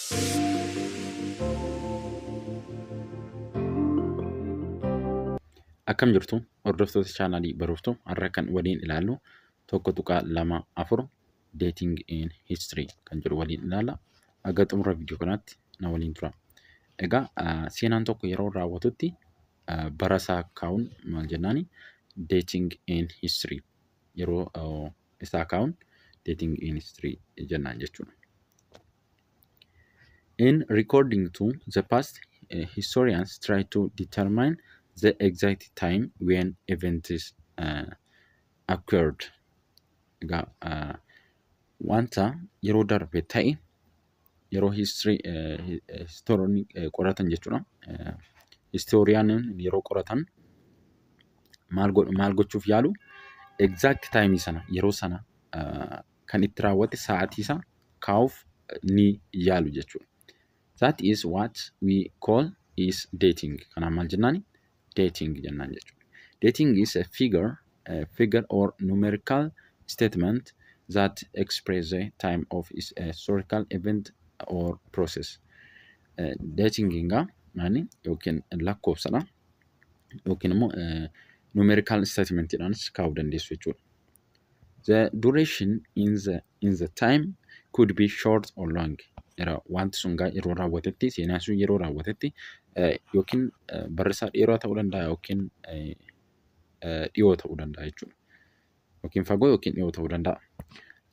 Akkam jirtu hordoftoota chaanaalii Baruuftuu, har'a kan waliin ilaallu 1.24 Dating in History kan jedhu waliin ilaalla. Haga xumura viidiyoo kanaatti na waliin tura. Egaa seenaan tokko yeroo raawwatutti bara isaa kaa'uun maal jennaani? Dating in History, yeroo isaa kaa'uun Dating in History jennaan jechuudha. In recording to the past, historians try to determine the exact time when events occurred. Egaa wanta yeroo darbe ta'e yeroo history historionni qoratan jechuudha. Historiyaaniin yeroo qoratan maal godhu, maal gochuuf yaalu? Exact time sana, yeroo sana kan itti raawwate sa'aatii isaa kaa'uuf ni yaalu jechuudha. That is what we call is dating. Kanaaf maal jennaani? Dating jennaan jechuudha. Dating is a figure or numerical statement that express the time of a historical event or process. Dating egaa maali? Yookiin lakkoofsadha yookiin immoo numerical statementidhaanis kaa'uu dandeessu jechuudha. The duration in the time could be short or long. Wanti sun yeroo raawwatetti, seenaan sun yeroo raawwatetti, yookiin barri isaa dheeraa ta'uu danda'a yookiin dhiyoo ta'uu danda'a jechuudha. Yookiin fagoo yookiin dhiyoo ta'uu danda'a.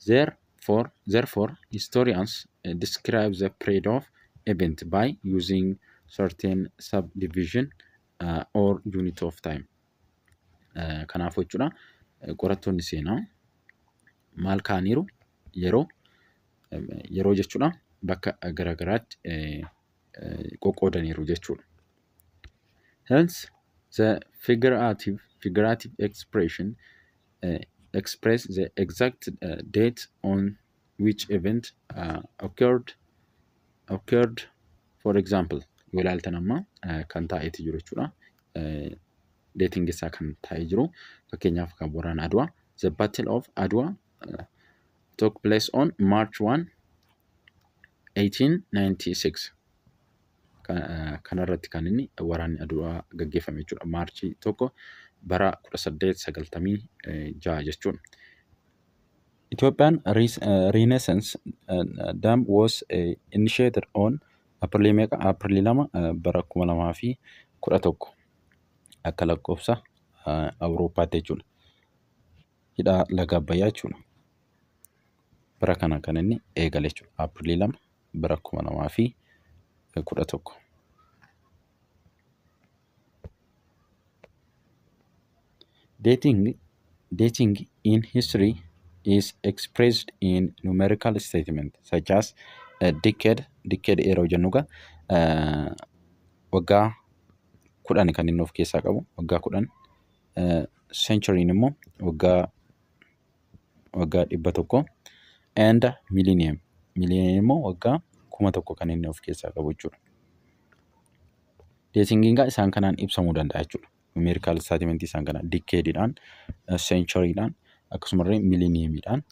Therefore, historians describe the period of event by using certain subdivision or unit of time. Kanaafuu jechuudha, qorattoonni seenaa maal kaa'aniiru? Yeroo jechuudha bakka garaagaraatti qoqqoodaniiru jechuudha. Hence, the figurative expression express the exact date on which event occurred. For example, yoo ilaaltan amma kan taa'eeti jiru jechuudha. Dating isaa kan taa'ee jiru, fakkeenyaaf kan waraana Adwaa, the Battle of Adwa took place on March 1, 1896. Kanarratti kan inni waraanni Adwaa gaggeeffame jechuudha. Maarchii 1 bara 1896 jechuudha. Ethiopian Renaissance Dam was initiated on April meeqa? April 2 bara 2011 akka lakkoofsa Awurooppaatti jechuudha. Hidha laga Abbayyaa jechuudha. Bara kana kan inni eegale jechuudha. April 2 bara 2011. Dating in history is expressed in numerical statement such as a decade. Decade yeroo jennu egaa waggaa 10 kan inni of keessaa qabu, waggaa 10. Centuryin immoo waggaa 100, and millennium. Millennium immoo waggaa 1000 kan inni of keessaa qabu jechuudha. Datingiin egaa isaan kanaan ibsamuu danda'a jechuudha. Numerical statement isaan kana decadeiidhaan, centuryiidhaan, akkasumallee millenniumiidhaan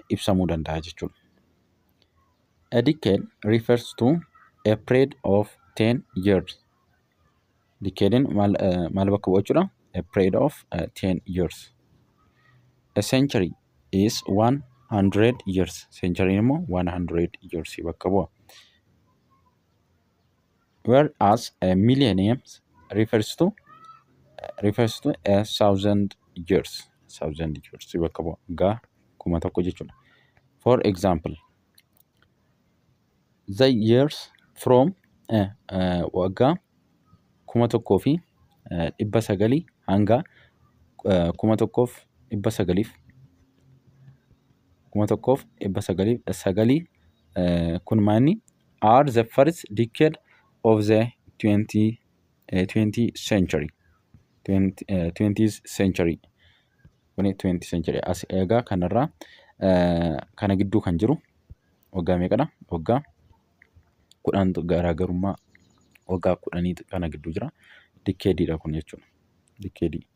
ibsamuu danda'a jechuudha. A decade refers to a period of 10 years. Decadeiin maal bakka bu'a jechuudha? A period of 10 years. A century is 100 years. Century immoo 100 years bakka bu'a. Whereas a millennium refers to a thousand years. Thousand years bakka bu'a. Waggaa 1000 jechuudha. For example, the years from waggaa 1900 hanga 1900f 1909 kun maanni are the first decade of the 20 century, 20th century. Kuni 20th century as. Egaa kanarraa kana gidduu kan jiru waggaa meeqadha? Waggaa 10, garaagarummaa waggaa 10 kana gidduu jira. Decadeiidha kun jechuudha. Decadeii.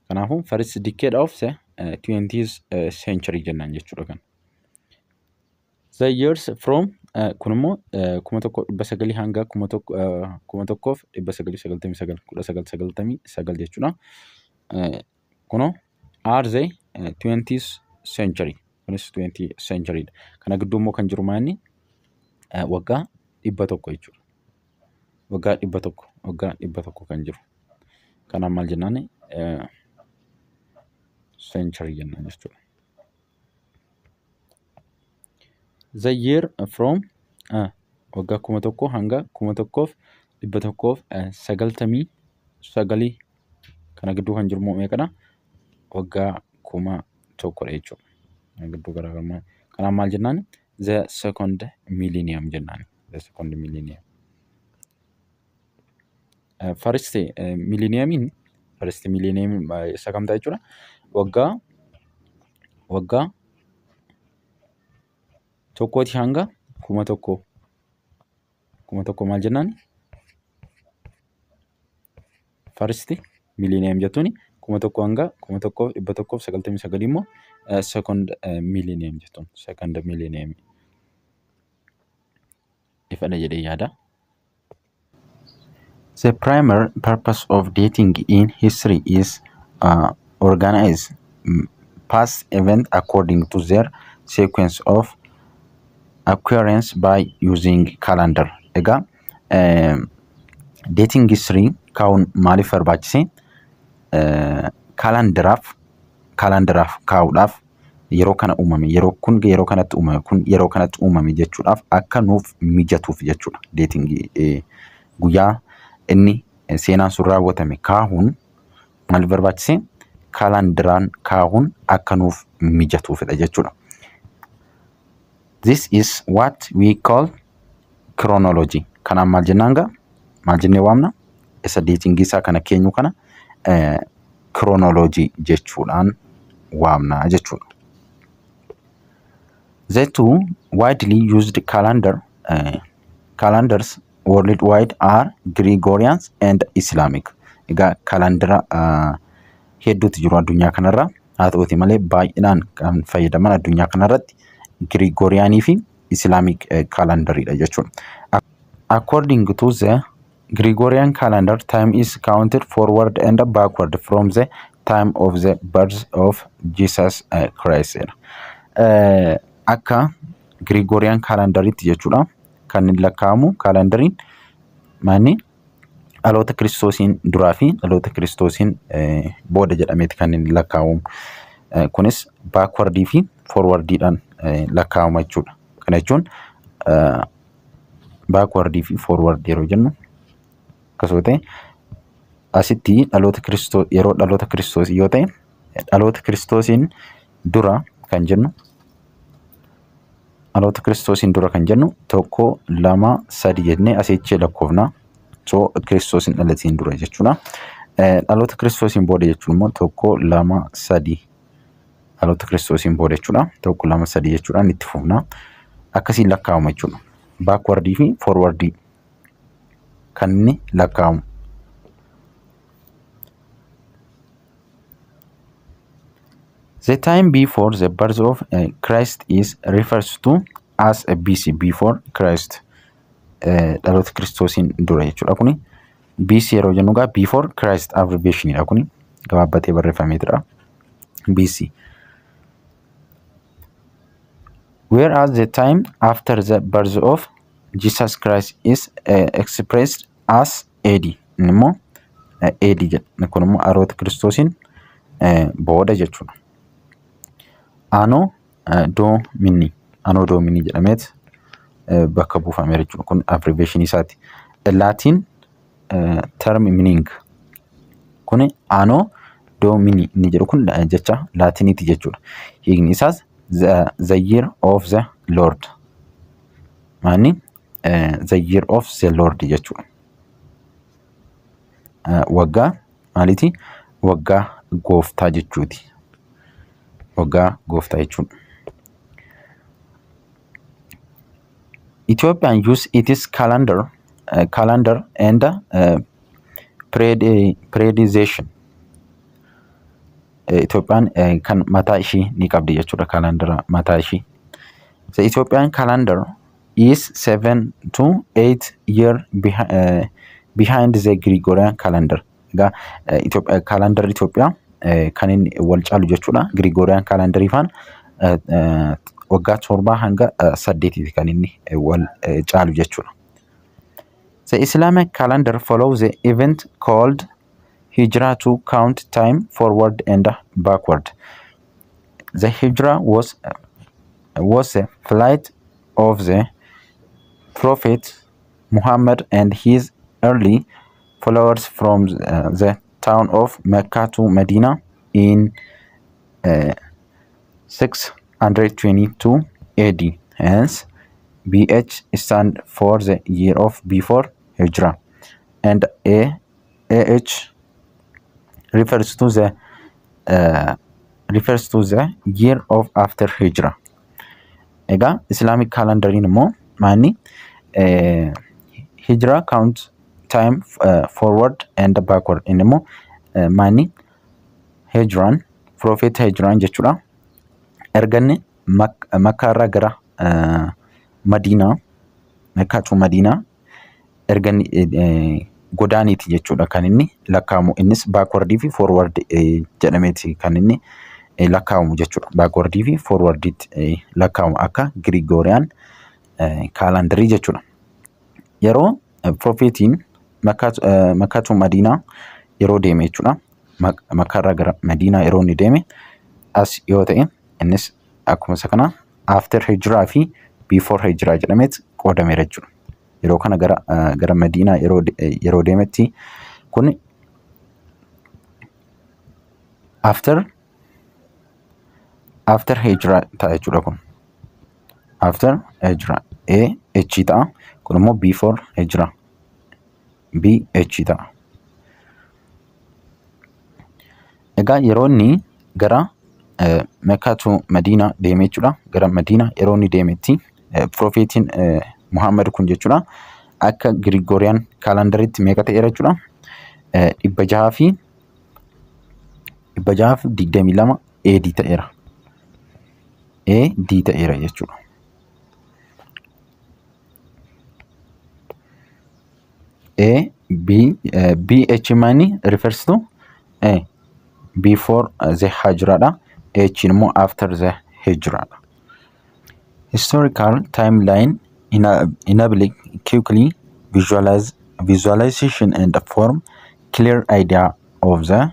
Kanaafuu first decade of the 20th century jennaan jechuudha kan. The years from kun immoo 1900 hanga 1999, 1999 jechuudha. Kunoo are the 20th century, kunis 20th century dha. Kana gidduu immoo kan jiru maanni waggaa 100 jechuudha. Waggaa 100, waggaa 100 kan jiru. Kanaaf maal jennaan? Century jennaan jechuudha. The year from waggaa 1000 hanga 1199 kana gidduu kan jiru immoo meeqadha? Waggaa 1000 dha jechuudha. Kana gidduu garaagarummaa. Kanaaf maal jennaan? The second millennium jennaan. The second millennium. First millenniumiin, first millennium isa kam ta'a jechuudha? Waggaa tokkooti hanga 1000. 1000 maal jennaan? First millennium jettuuni. 1000 hanga 1199 immoo second millennium jettuun. Second millennium. Ifadha jedhee yaada. The primary purpose of dating in history is organize past event according to their sequence of occurrence by using calendar. Egaa dating history kaa'uun maaliif barbaachise? Kaalandaraaf kaa'uudhaaf, yeroo kana uumame, yeroo kun yeroo kanatti uumame, kun yeroo kanatti uumame jechuudhaaf akka nuuf mijatuuf jechuudha. Dating guyyaa inni seenaan sun raawwatame kaahuun maaliif barbaachise? Kaalandaraan kaahuun akka nuuf mijatuufidha jechuudha. This is what we call chronology. Kanaaf maal jennaan gaa? Maal jennee waamna? Isa dating isaa kana keenyu kana chronology jechuudhaan waamna jechuudha. The two widely used calendars worldwide are Gregorians and Islamic. Egaa kaalandara hedduutu jiru addunyaa kanarra. Haa ta'uuti malee baay'inaan kan fayyadaman addunyaa kanarratti Gregorianii fi Islamic calendariidha jechuudha. According to the Gregorian calendar, time is counted forward and backward from the time of the birth of Jesus Christ. Akka Gregorian calendariitti jechuudha. Kan inni lakkaa'amu kaalandariin maanni dhaloota Kiristoosiin duraa fi dhaloota Kiristoosiin booda jedhameeti kan inni lakkaa'amu. Kunis backwardii fi forwardiidhaan lakkaa'ama jechuudha. Kana jechuun backwardii fi forward yeroo jennu akkasuma ta'e asitti dhaloota Kiristoos, yeroo dhaloota Kiristoos yoo ta'e, dhaloota Kiristoosiin dura kan jennu, dhaloota Kiristoosiin dura kan jennu tokko, lama, sadi jennee asichi lakkoofna. So Kiristoosiin dhalatiin dura jechuudha. Dhaloota Kiristoosiin booda jechuun immoo tokko, lama, sadi, dhaloota Kiristoosiin booda jechuudha. Tokko, lama, sadi jechuudhaan itti fufna. Akkasiin lakkaa'ama jechuudha. Backwardii fi forwardii kan inni lakkaa'amu. The time before the birth of Christ is refers to as a BC, before Christ. Dhaloota Kiristoosiin dura jechuudha kuni. BC yeroo jennu egaa before Christ abbreviation dha kuni. Gabaabbatee barreeffameetidha. BC. Whereas the time after the birth of Jesus Christ is expressed as AD. Inni immoo AD jedha. Kun immoo dhaloota Kiristoosiin booda jechuudha. Anno Domini. Anno Domini jedhameet bakka buufameera jechuudha. Kun abbreviation isaati. Latin term meaning. Kun Anno Domini inni jedhu kun jecha Laatiniiti jechuudha. Hiikni isaas the year of the Lord. Maanni the year of the Lord jechuudha. Waggaa maaliiti? Waggaa gooftaa jechuuti. Waggaa gooftaa jechuudha. Ethiopian use its calendar and periodization. Itoophiyaan kan mataa ishii ni qabdi jechuudha, kaalandara mataa ishii. The Ethiopian calendar is 7 to 8 year behind the Gregorian calendar. Egaa Itoophiyaa kaalandarri Itoophiyaa kan inni wal caalu jechuudha. Gregorian calendarii faan waggaa 7 hanga 8 kan inni wal caalu jechuudha. The Islamic calendar follows the event called Hijrah to count time forward and backward. The Hijrah was the flight of the Prophet Muhammad and his early followers from the town of Mecca to Medina in 622 AD. Hence, BH stand for the year of before Hijrah and AH refers to the year of after Hijrah. Egaa Islamic calendariin immoo maanni Hijrah count time forward and backward. Inni immoo maanni Hijraan, Prophet Hijraan jechuudha. Erga inni Makkaa irraa gara Madiinaa, Mekkaa to Madiinaa erga inni godaaniiti jechuudha kan inni lakkaa'amu. Innis backwardii fi forward jedhameeti kan inni lakkaa'amu jechuudha. Backwardii fi forwardiitti lakkaa'amu akka Gregorian calendarii jechuudha. Yeroo Prophetiin Makkaa to Madiinaa yeroo deeme jechuudha. Makkaa irraa gara Madiinaa yeroo inni deeme as yoo ta'e, innis akkuma isa kana after Hijraa fi before Hijraa jedhameet qoodameera jechuudha. Yeroo kana gara Madiinaa yeroo deemetti kun after Hijraa ta'a jechuudha kun. After Hijraa A H ta'a. Kun immoo before Hijraa B H ta'a. Egaa yeroo inni gara Mekkaa to Madiinaa deeme jechuudha. Gara Madiinaa yeroo inni deemetti Prophetiin Muhammad kun jechuudha. Akka Gregorian calendaritti meeqa ta'eera jechuudha? 622 AD ta'eera. AD ta'eera jechuudha. A B B H maani refers to A before the Hijrah dha. H immoo after the Hijrah dha. Historical timeline enabling quickly visualization and form clear idea of the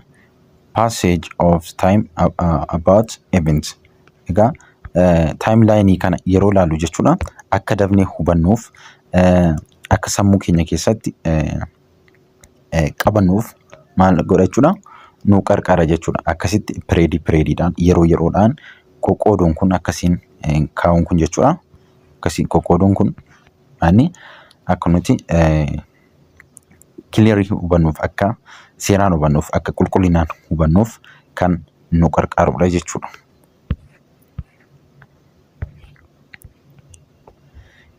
passage of time about events. Egaa timeline kana yeroo ilaallu jechuudha, akka dafnee hubannuuf, akka sammuu keenya keessatti qabannuuf maal godha jechuudha, nu qarqara jechuudha. Akkasitti pireedii pireediidhaan yeroo yeroodhaan qoqqooduun kun, akkasiin kaa'uun kun jechuudha. Akkasiin qoqqooduun kun ani akka nuti clear hubannuuf, akka seeraan hubannuuf, akka qulqullinaan hubannuuf kan nu qarqaarudha jechuudha.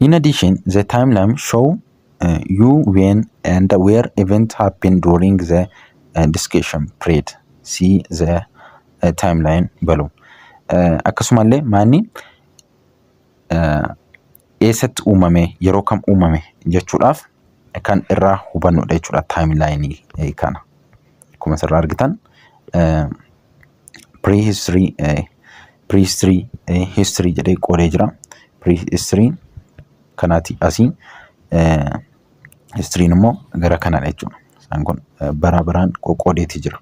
In addition, the timeline show you when and where event happen during the discussion period. See the timeline below. Akkasumallee maanni eessatti uumame, yeroo kam uumame jechuudhaaf kan irraa hubannudha jechuudha timelineii kana. Akkuma asirraa argitan prehistory, history jedhee qoodee jira. Prehistory kanaati asii, historyn immoo gara kanadha jechuudha. Isaan kun bara baraan qoqqoodeeti jira.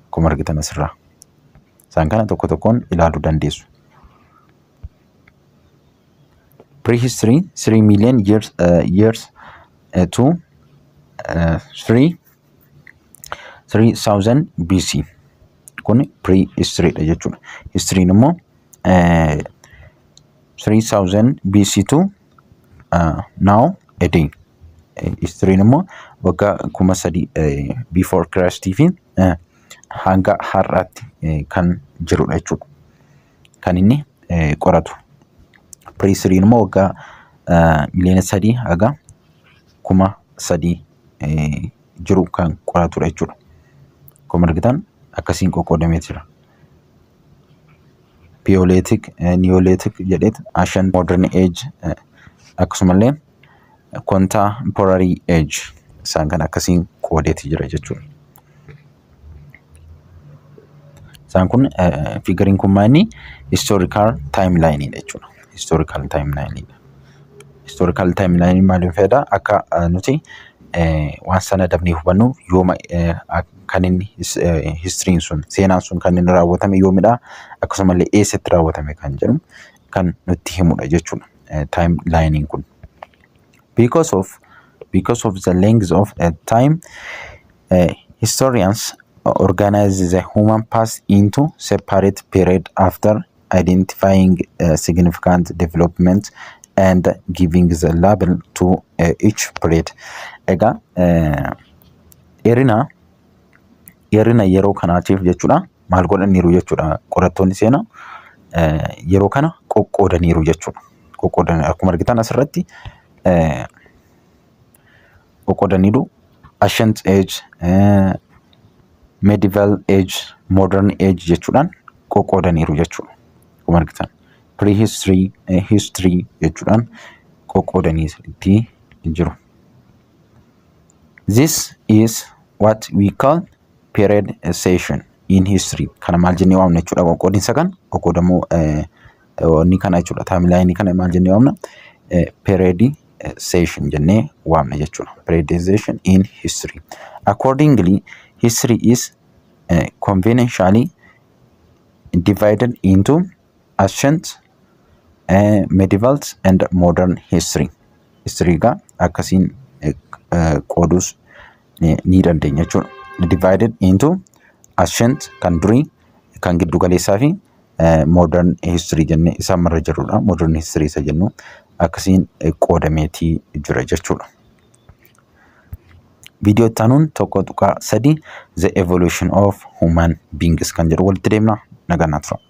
Akkuma argitan asirraa. Isaan kana tokko tokkoon ilaaluu dandeessu. Prehistory 3 million years to 3 3000 BC. Kun prehistory dha jechuudha. Historyn immoo 3000 BC to now a day. Historyn immoo waggaa 3000 before Christ fi hanga har'aatti kan jirudha jechuudha. Kan inni qoratu. Prehistoryn immoo waggaa 3 miliyoona haga 3000 jiru kan qoratudha jechuudha. Akkuma argitan akkasiin qoqqoodamee jira. Paleolithic, Neolithic jedheet, Ancient, Modern Age, akkasumallee Contemporary Age, isaan kan akkasiin qoodeeti jira jechuudha. Isaan kun figureiin kun maali? Historical timeline jechuudha. Historical timeline. Historical timeline maaliif fayyada? Akka nuti waan sana dafnee hubannu, yooma kan inni historyn sun, seenaan sun kan inni raawwatame yoomidha, akkasumallee eessatti raawwatame kan jedhu kan nutti himudha jechuudha. Timelineiin kun. Because of the length of a time, historians organize the human past into separate period after identifying significant development and giving the label to each period. Egaa dheerina yeroo kanaatiif jechuudha maal godhaniiru jechuudha? Qorattoonni seenaa yeroo kana qoqqoodaniiru jechuudha. Qoqqoodanii akkuma argitan asirratti qoqqoodaniiru: ancient age, medieval age, modern age jechuudhaan qoqqoodaniiru jechuudha. Akkuma argitan prehistory, history jechuudhaan qoqqoodanii itti jiru. This is what we call periodization in history. Kana maal jennee waamna jechuudha? Qoqqoodinsa kan qoqqoodamuu wanni kana jechuudha. Timelineii kana maal jennee waamna? Periodization jennee waamna jechuudha. Periodization in history. Accordingly, history is conventionally divided into ancient, medieval and modern history. History egaa akkasiin qooduus ni dandeenya jechuudha. Divided into ancient, kan durii, kan giddu galeessaa fi modern history jennee isa ammarra jirrudha. Modern history isa jennu akkasiin qoodameetii jira jechuudha. Viidiyoo itti aanuun 1.3, The Evolution of Human Beings kan jedhu walitti deemna. Nagaan tura.